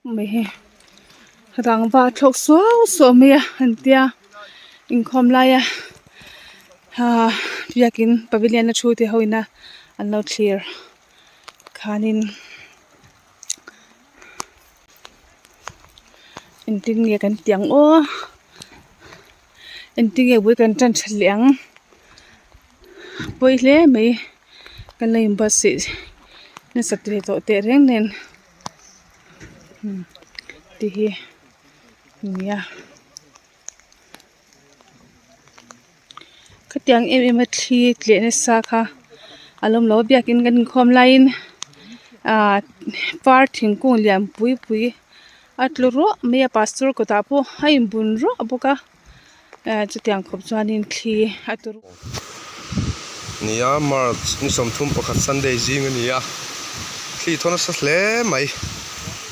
Mai hi rangva a thlawk suau suau mai a an tia inkhawm laia aa biakin pavilion a thu te ho ina an lo thlir khanin engtin nge kan tih ang aw engtin nge bul kan tan that leh ang pawi hle mai kan lo inbuatsaih nasat ve tawh tehreng nen. Ti hi nia khatiang em em a thli tleh nasa kha a lawm lo a biakin kan inkhawm laiin ahh par thingkung lian pui pui a tlu ruah mai a pastor kawtah pawh a inbun ruah bawk a. Eh chutiang khawp chuanin thli a tur. Nia March ni 31 Sunday zing a ni a, thli thaw nasa hle mai.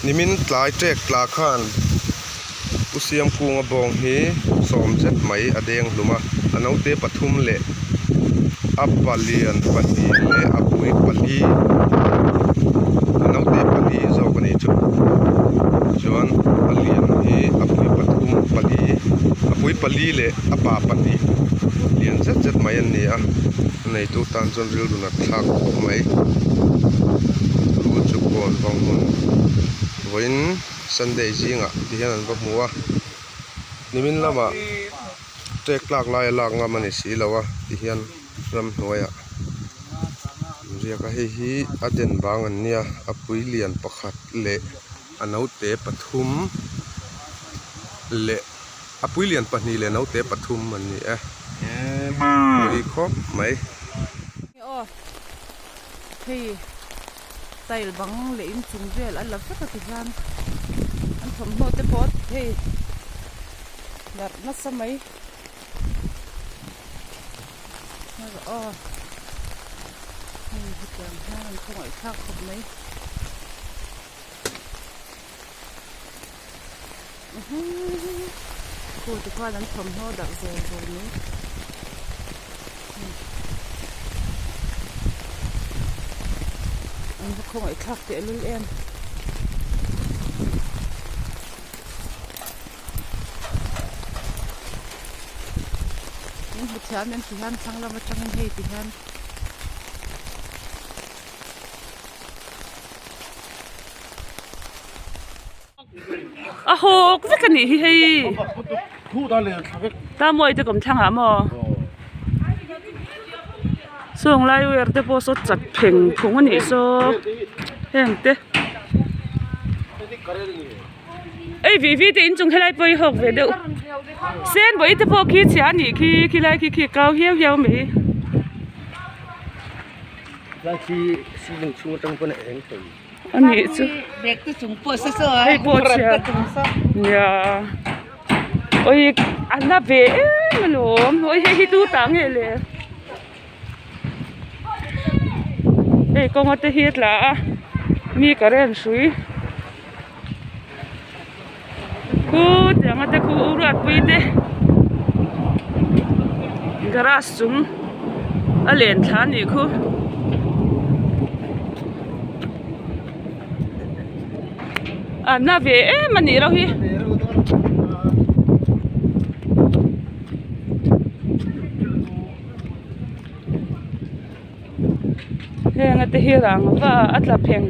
Nimin tlai tek tla khan Pu Siamkunga bawng hi sawm zet mai a deng hlum a, a naute pathum leh a palian pahnih leh a pui pali a naute pali zawk a nih chu chuan a lian hi a pui pathum pali a pui pali leh a pa pahnih lian zet zet mai an ni a a neitu tan chuan rilru nat thlak khawp mai chu chu kawn vang hmun vawiin sunday zingah ti hian an va hmu a nimin lamah. Tek tlak lai a lak ngam a ni si lo a ti hian ramhnuaiah an riak a hei hi a den bang an nia a pui lian pakhat leh a naute pathum leh a pui lian pahnih leh naute pathum an ni e pui khawp mai. Aw hei tile bang leh inchung vel a la vek a ti hian an thawmhnaw te pawh hei darh nasa mai aw hei hetiang hian an khawngaih thlak khawp mai khu te khuan an thawmhnaw darh zawr zawr mai. An va khawngaih thlak tehlul em. Min hmu thiam em ti hian thlang lam atangin hei ti hian. A hawk vek a nih hi hei ta mawi te kawm thlangah maw sawng lai wer te pawh saw chat pheng phung a nih saw heng te ei vi vi te inchung helai pawh hi hawk ve deuh sen bawih te pawh khi chhia a nih khi khilai khi khi kau hiau hiau mai. A nih chu hei pawh chhia nia awi a na ve em alawm awi hei hi tu tah nge le hei kawnga te hi a tla a mi current hrui khu tiang a te khu u ruatpui te garage chung a len thla a nih khu. A na ve em a nih loh hi. Heng a te hi rangva a tla pheng.